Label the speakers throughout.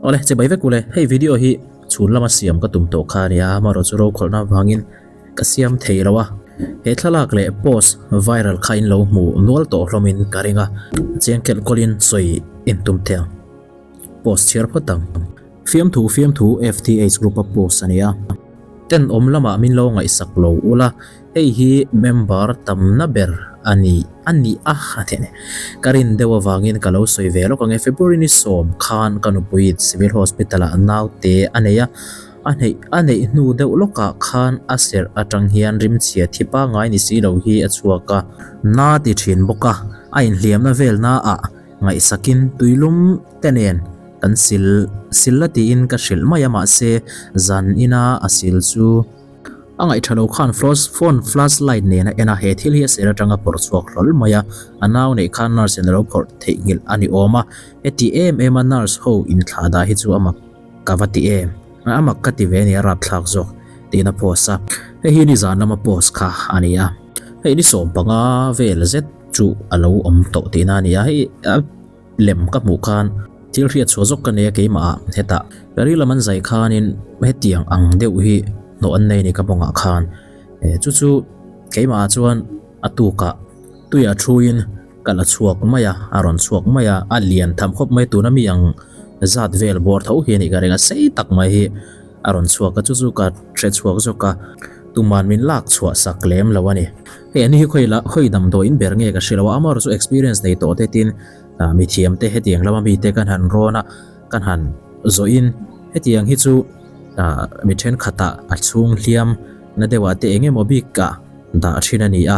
Speaker 1: Awle, chibai vek ule, hei video hi chhun lama siam ka tum tawh kha a nia, amaherawhchu rokhawlhna avangin ka siam thei lo a. He thlalak leh post viral kha in lo hmu nual tawh hlawmin ka ring a, chiang kelh kawlhin sawi in tum thei ang. Post chhiar phawt ang. Fiamthu fiamthu FTH group a post a nia. Tenawm lamah min lo ngaihsak lo ula, hei hi member tamna ber a ni a ni a a ti a ni. Ka rin deuh avangin ka lo sawi ve lawk ang e, February ni sawm khan ka nupuiin Civil Hospital ah naute a nei a, a hneih a neih hnu deuh lawkah khan a serh atang hian rimchhia thi pangngai ni si lo hi a chhuak a, na ti thin bawk a, a inhliamna velnaah ngaihsakin tuilum te nen kan sil sil la tiin ka hrilh mai a mahse zan ina a sil chu a ngaih tha lo khan flash phone flash light nen a en a he thil hi a ser atanga phawrh chhuak hlawl mai a a nau neih khan nurse in a lo phawrh theihnghilh a ni awm a heti em em a nurse ho inthlah dah hi chu a mak ka va ti em a mak ka ti ve a ni a rapthlak zawk tiin a post a hei hi nizan lama post kha a ni a hei ni 15 vel zet chu a lo awm tawh tihna a ni a hei a Lem ka hmuh khan thil hriat chhuah zawk ka nei a keimah ah hetah ka ril lam an zai khanin hetiang ang deuh hi hnawh an nei a ni ka mawngah khan eh chu chu keimah ah chuan a tukah tuiah thuin ka la chhuak mai a a rawn chhuak mai a a lian tham khawp mai tuna mi ang zat vel bawr tho hi a nih ka ring a sei tak mai hi a rawn chhuak a chu chu ka hre chhuak zawk a tuman min lak chhuah sak lem lo a ni. Hei ani hi khawi la khawi damdawiin ber nge ka hre lo a amaherawh chu experience nei tawh te tin ah mithiam te hetiang lama mite kan han rawn a kan han zawhin hetiang hi chu ah mi thenkhatah a chhung hliam na deuhah te eng emaw bik ah dah thin a ni a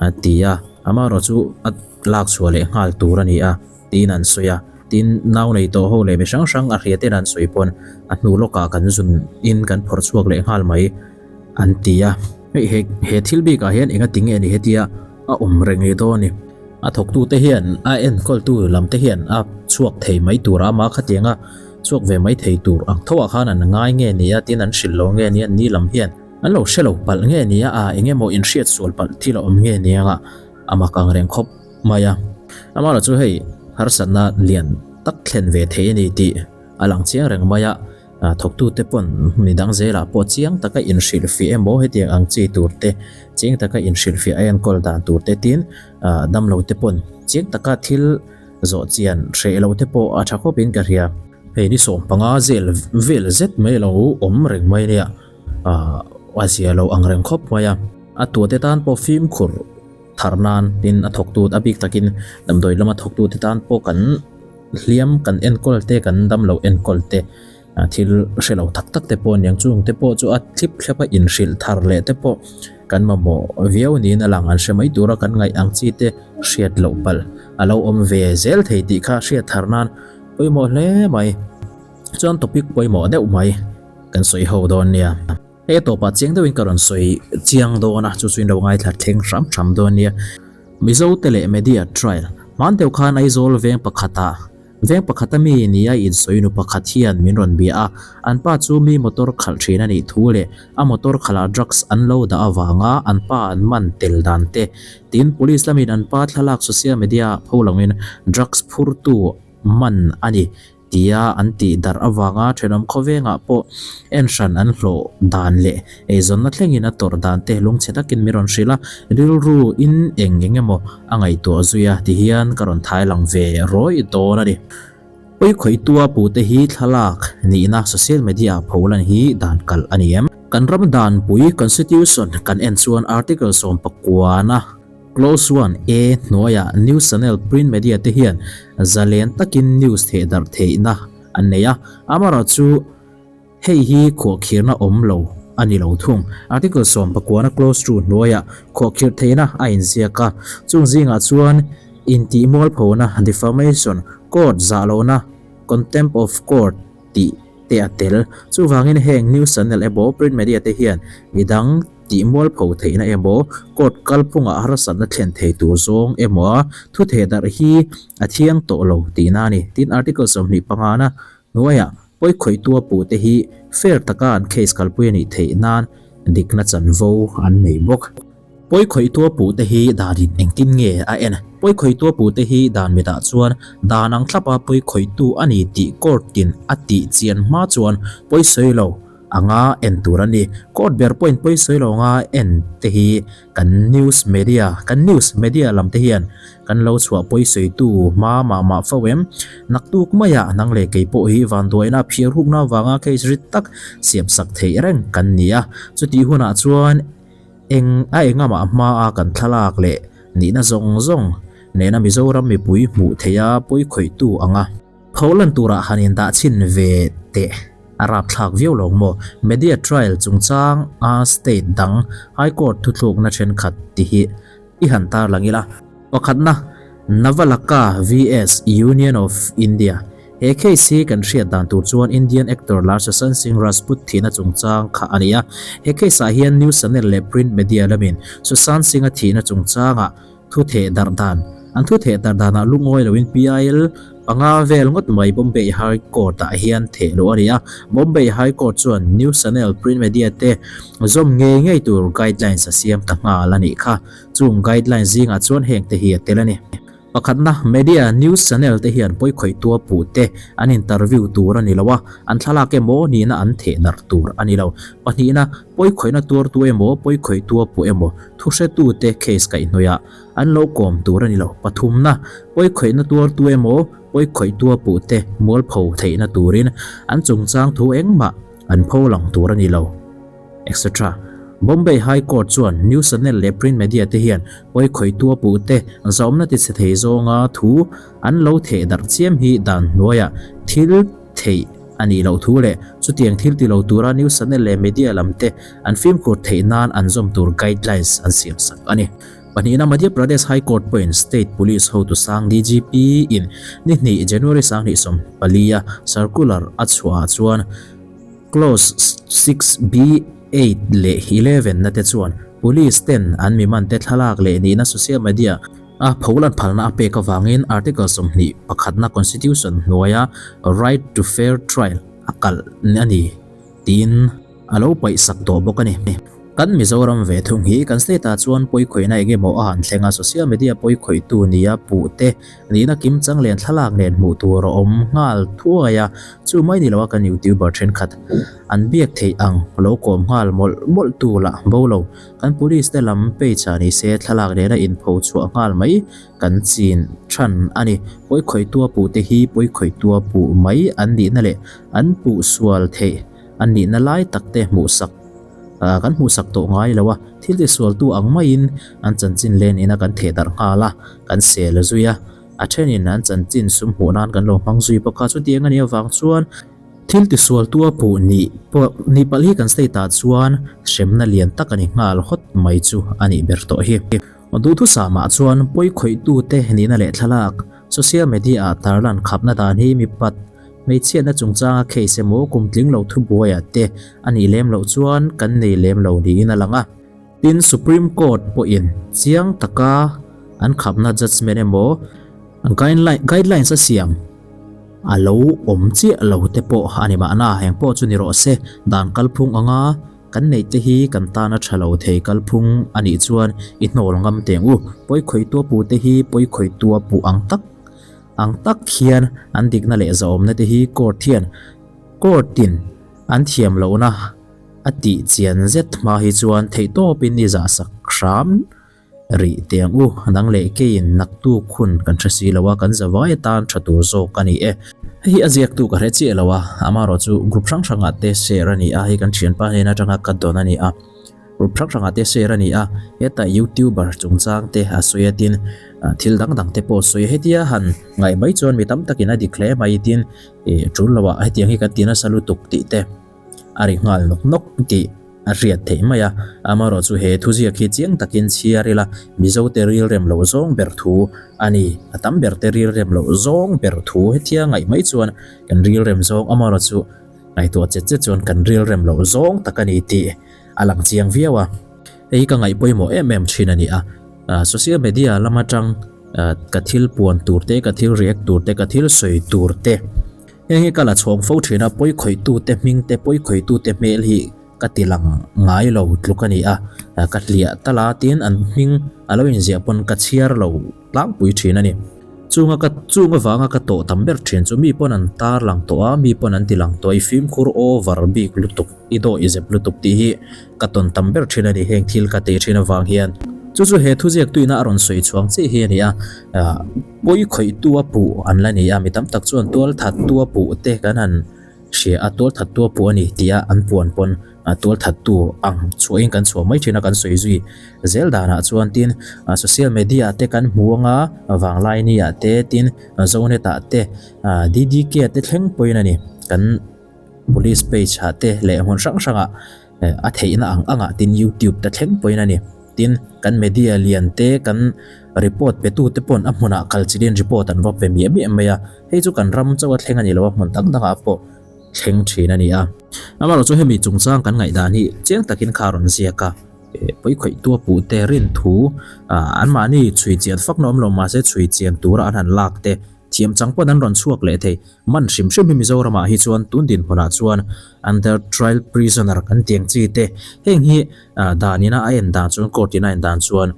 Speaker 1: a ti a amaherawh chu a lak chhuah leh nghal tur a ni a tiin an sawi a tin nau nei tawh ho leh mi hrang hrang a hria ten an sawi pawn a hnu lawkah kan zun in kan phawrh chhuak leh nghal mai an ti a. Hei he he thil bikah hian enga ti nge ni hetia a awm reng ni dawn a ni. A thawktute hian a enkawltu lam te hian a chhuak thei mai tur a, amah khatianga chhuak ve mai thei tur ang tho ah khan an ngai nge ni a tin an hrilh lo nge ni a ni lam hian an lo hre lo palh nge ni a, a eng emaw inhriat sual palh thil a awm nge ni anga a mak ang reng khawp mai a. Amaherawh chu hei harsatna lian tak thlen ve thei a ni tih a lang chiang reng mai a. Thawktute pawn midang zelah pawh chiang taka inhrilhfiah emaw hetiang ang chi tur te, chiang taka inhrilhfiah a enkawl dan tur te tin damlo te pawn chiang taka thil zawh chian hreh lo te pawh a tha khawpin ka hria. Hei ni 15 zel vel zet mai lo awm reng mai nia a zia lo ang reng khawp mai a. A tuate tan pawh fimkhur thar nan tin a thawktu a bik takin damdawi lama thawktute tan pawh kan Hliam kan enkawl te, kan damlo enkawl te, thil hre lo tak tak te pawh aniang chung te pawh chu a thlip thlep a inhrilh thar leh te pawh kan mamawh viau niin a lang. An hre mai tura kan ngaih ang chi te hriat loh palh a lo awm ve zel thei tih kha hriat thar nan pawimawh hle mai. Chuan topic pawimawh deuh mai kan sawi ho dawn nia. Hei a tawpah chiang deuhin ka rawn sawi chiang dawn a, chu chu in lo ngaithla thleng hram hram dawn nia. Mizo te leh Media Trial, Hman deuh khan Aizawl veng pakhatah veng pakhata mi nia insawi nu pakhat hian min rawn bia a, an pa chu mi motor khalh thin a nih thu leh a motor khalhah drugs an lo dah avanga an pa an man tel dan te, tin police lamin an pa thlalak social media ah pho loin drugs phurtu man a ni Tia an tih darh avanga thenawm khawvengah pawh en hran an hlawh dan leh eizawnna thlengin a tawrh dan te lungchhe takin min rawn hrilh a, rilru in eng eng emaw a ngaihtuah zui a tihian ka rawn thai lang ve rawih dawn a ni. Pawikhawihtua pute hi thlalak nihna social media ah pholan hi dan kalh a ni em? Kan ram danpui, Constitution, kan en chuan Article 19 a Clause 1, A hnuaiah News Channel Print Media te hian zalen takin news thehdarh theihna an nei a, amaherawhchu hei hi khuahkhirna awm lo a ni lo thung. Article 19 na Clause 2 hnuaiah khuahkhirh theihna a inziak a, chung zingah chuan intihmualphona, defamation, court zahlohna, contempt of court, tih te a tel. Chuvangin heng News Channel emaw Print Media te hian midang Tih mualpho theihna emaw, court kalphungah harsatna thlen thei tur zawng emaw a thu theh darh hi a thiang tawh lo tihna a ni. Tin, Article 25 na hnuaiah pawikhawihtua puhte hi fair taka an case kalpui a nih theih nan dikna chanvo an nei bawk. Pawikhawihtua puhte hi danin engtin nge a en? Pawikhawihtua puhte hi dan mitah chuan dan ang thlapa pawikhawihtu a ni tih court-in a tih chian hma chuan pawisawi lo anga en tur a ni. Court ber pawhin pawisawi lo anga en te hi kan news media, kan news media lam te hian kan lo chhuah pawisawitu hma mah mah fo em? Naktuk maiah nang leh kei pawh hi vanduaina phiar hukna avanga case rit tak siamsak theih reng kan ni a, chutih hunah chuan, Eng a engamah hmaa kan thlalak leh nihna zawng zawng nena Mizoram mipui hmuh theiha pawikhawihtu anga pholan turah han indah chhin ve teh a rapthlak viau lo maw? Media trial chungchang a state dang High Court thuthlukna thenkhat ti hi i han tarlang ila. Pakhatna, Navalakha vs Union of India He case hi kan hriat dan tur chuan Indian actor lar Sushant Singh Rajput thihna chungchang kha a ni a. He case ah hian news channel leh print media lamin Sushant Singh-a thihna chungchangah thu theh darh dan an thu theh darh danah lungawi loin PIL panga vel ngawt mai Bombay High Court ah hian theh luh a ni a. Bombay High Court chuan news channel, print media te zawm ngei ngei tur guidelines a siam ta nghal a nih kha. Chung guidelines zingah chuan heng te hi a tel a ni. Pakhatna, media, news channel te hian pawikhawihtua puh te an interview tur a ni lo a, an thlalak emaw nihna an theh darh tur a ni lo. Pahnihna, pawikhawihna tuartu emaw pawikhawihtua puh emaw thuhretu te case kaihhnawihah an lo kawm tur a ni lo. Pathumna, pawikhawihna tuartu emaw pawikhawihtua puh te mualpho theihna turin an chungchang thu engmah an pholang tur a ni lo. Etc. Bombay High Court chuan news channel leh print media te hian pawikhawihtua puh te zawmna tichhe thei zawnga thu an lo theh darh chiam hi dan hnuaiah thil theih a nih loh thu leh chutiang thil ti lo tura news channel leh media lam te an fimkhur theih nan an zawm tur guidelines an siam sak a ni. Pahnihna Madhya Pradesh High Court pawhin State Police hotu sang DGP in ni hnih January 2024 a circular a chhuahah chuan Clause 6B eight leh 11 na te chuan Police ten an mi man te thlalak leh nihna social media a pholan phalna a pek avangin Article 21 na Constitution hnuaia Right to Fair Trial a kalh a ni tiin a lo paihsak tawh bawk a ni. Kan Mizoram ve thung hi kan state ah chuan pawikhawihna eng emaw a han thleng a, social media pawikhawihtu nia puh te nihna kimchang len thlalak nen hmuh tur a awm nghal thuai a, chu mai ni loa kan youtuber thenkhat an biak theih ang lo kawm nghal mawlh mawlh tu lah bo lo, kan police te lam page ah ni se thlalak nena inpho chhuah nghal mai kan chin than a ni. Pawikhawihtua puh te hi pawikhawihtua puh mai an nihna leh an puh sual theih an nihna lai tak te hmuhsak kan hmuhsak tawh ngai lo a, thil tisualtu ang maiin an chanchin len ina kan theh darh nghal a, kan sel zui a, a thenin an chanchin sum hmuh nan kan lo hmang zui bawk a, chutiang a nih avang chuan thil tisualtu a puh nih pawh nih palh hi kan state ah chuan hremna lian tak a ni nghal hawt mai chu a nih ber tawh hi. Duhthusam ah chuan pawikhawih-tute nihna leh thlalak social media ah tarlan khapna dan hi mipat Hmeichhiatna chungchanga case emaw kum tling lo thubuaiah te a nih lem loh chuan kan nei lem lo niin a lang a. Tin, Supreme Court pawhin chiang taka an khapna judgement emaw guidelines a siam a lo awm chiah lo te pawh a ni mahna. Eng pawh chu ni rawh se, dan kalphung anga kan neih te hi kan tana tha lo thei kalphung a nih chuan i hnawl ngam teng u. Pawikhawihtua puh te hi pawikhawihtua puh ang tak Ang tak hian an dikna leh zahawmna te hi court hian court in an thiam lohna a tih chian zet hma hi chuan theihtawpin i zahsak hram rih teh ang u. Nang leh keiin naktuk hun kan hre si lo a, kan zavai atan tha tur zawk a ni e. Hei hi a ziaktu ka hre chiah lo a, amaherawh chu group hrang hrangah te share a ni a, hei kan thianpa hnen atanga ka dawn a ni a. Group hrang hrangah te share a ni a, hetah youtuber chungchang te a sawi a tin thil dang dang te pawh a sawi a, hetia han ngaih mai chuan mi tam takin a dik hle mai tin ih tul loah hetiang hi kan ti nasa lutuk tih te a ri nghal nawk nawk tih a hriat theih mai a, amaherawh chu he thuziak hi chiang takin chhiar ila Mizo te rilrem loh zawng ber thu a ni, a tam ber te rilrem loh zawng ber thu hetia ngaih mai chuan kan rilrem zawng amaherawh chu ngaihtuah chet chet chuan kan rilrem loh zawng tak a ni tih a lang chiang viau a. Hei hi ka ngaih pawimawh em em thin a ni a, social media lam atang ka thil puan tur te, ka thil react tur te, ka thil sawi tur te heng hi ka la chhawng fo thin a, pawikhawih tute hming te, pawikhawih tute hmel hi. ka ti lang ngai lo tluk a ni a, ka hliah tal a tin an hming a lo inziah pawn ka chhiar lo tlangpui thin a ni. Chunga ka chung avanga ka tawh tam ber thin chu mi pawn an tar lang tawh a, mi pawn an ti lang tawh a, i fimkhur over bik lutuk, i daw i zep lutuk tih hi ka tawn tam ber thin a ni heng thil ka tih thin avang hian. Chu chu he thuziak tuina a rawn sawi chhuang chiah hi a ni a, pawi khawihtu a puh an la ni a, mi tam tak chuan tual thattu a puh te kan han hria a, tual thattu a puh a ni tia an puan pawn tual thattu ang chhuahin kan chhuah mai thin a kan sawi zui zel danah chuan tin social media te kan hmu anga vanglaini ah te tin zonet ah te ddk te thleng pawhin a ni kan police page ah te leh hmun hrang hrang ah a theihna ang angah tin youtube te thleng pawhin a ni tin kan media lian te kan report pe tu te pawn a hmunah kal chilhin report an va pe miah miah mai a hei chu kan ram chauh a thleng a ni lo a hmun dang dangah pawh thleng thin a ni a. Amaherawhchu chu hemi chungchang kan ngaihdan hi chiang takin kha a rawn ziak a, pawi khawih tua puh te rin thu anmahni chhui chian fak na awm lo mahse chhui chian tura an han lak te thiam chang pawn an rawn chhuak leh thei. Man hrim hrim hi Mizoramah hi chuan tun dinhmunah chuan under trial prisoner kan ti ang chi te heng hi dan ina a en dan chuan court ina a en dan chuan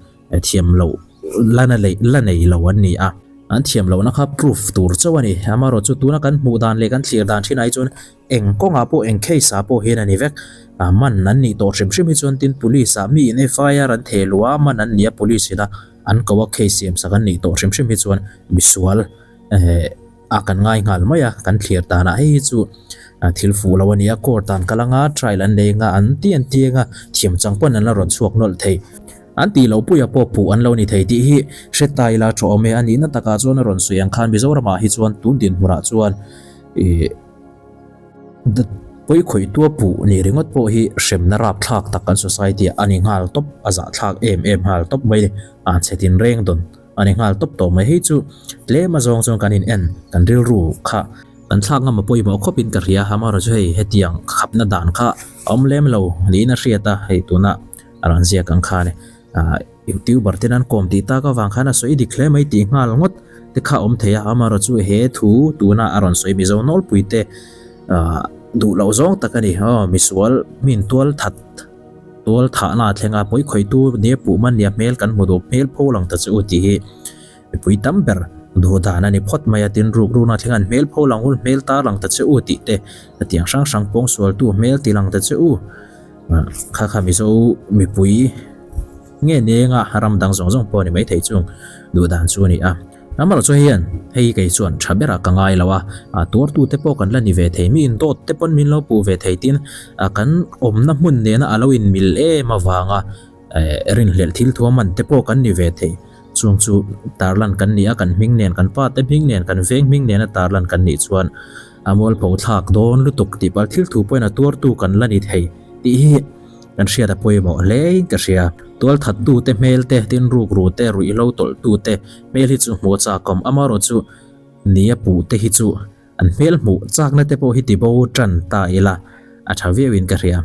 Speaker 1: thiam loh la na leh la nei lo an ni a, an thiam lohna kha proof tur chauh a ni. Amaherawh chu tuna kan hmuh dan leh kan thlir dan thinah hi chuan eng kawngah pawh eng case ah pawh hian a ni vek. Man an nih tawh hrim hrim hi chuan tin police ah mi in FIR an theh luh a, man an ni a police ina an ko a case siam sak an nih tawh hrim hrim hi chuan misual eh a kan ngai nghal mai a, kan thlir danah hei hi chu thil fuh lo a ni a, court ah an kal anga trial an nei anga an ti an ti anga thiam chang pawn an la rawn chhuak nawlh thei. An tih loh puia pawh puh an lo ni thei tih hi hre ta ila tha awm e. A nihna takah chuan a rawn sawi ang khan Mizoramah hi chuan tun dinhmunah chuan ih pawi khawih tua puh ni ringawt pawh hi hremna rapthlak tak kan society ah a ni nghal tawp, a zahthlak em em nghal tawp mai a ni. A chhe tinreng dawn a ni nghal tawp tawh mai. Hei chu tlem azawng chuan kan in en kan rilru kha kan thlak ngam a pawimawh khawpin ka hria. Amaherawhchu chu hei hetiang khapna dan kha a awm lem lo niin a hriat a, hei tuna A rawn ziak ang khan ah youtuber ten an kawm tih tak avang khan a sawi dik hle mai tih nghal ngawt te kha a awm thei a, amaherawh chu he thu tuna a rawn sawi Mizo nawlpui te ah duh loh zawng tak a ni aw misual min tual that tual thahna a thleng a pawi khawihtu nia puh man nia hmel kan hmu duh hmel pho lang ta che u tih hi mipui tam ber duh dan a ni phawt mai a tin ruk rukna thleng an hmel pho lang ul hmel tar lang ta che u tih te hetiang hrang hrang pawngsualtu hmel ti lang ta che u. Kha kha Mizo mipui nge nenga ram dang zawng zawng pawh ni maithei chung duh dan chu a ni a. Amaherawh chu hian hei kei chuan tha berah ka ngai lo a, tuartu te pawh kan la ni ve thei, mi indawt te pawn min lo puh ve thei tin kan awmna hmun nena a lo inmil em avanga rinhlelh thil thu a man te pawh kan ni ve thei. Chung chu tarlan kan ni a, kan hming nen, kan pa te hming nen, kan veng hming nena tarlan kan nih chuan a mualpho thlak dawn lutuk tih pal thil thu pawhin a tuartu kan la ni thei tih hi kan hriat a pawimawh hle in ka hria. Tual thattu te hmel te, tin rukru te, ruihhlo tawlhtu te hmel hi chu hmuh a chakawm. Amaherawh chu nia puh te hi chu an hmel hmuh chakna te pawh hi tibo tan ta ila a tha viau in ka hria.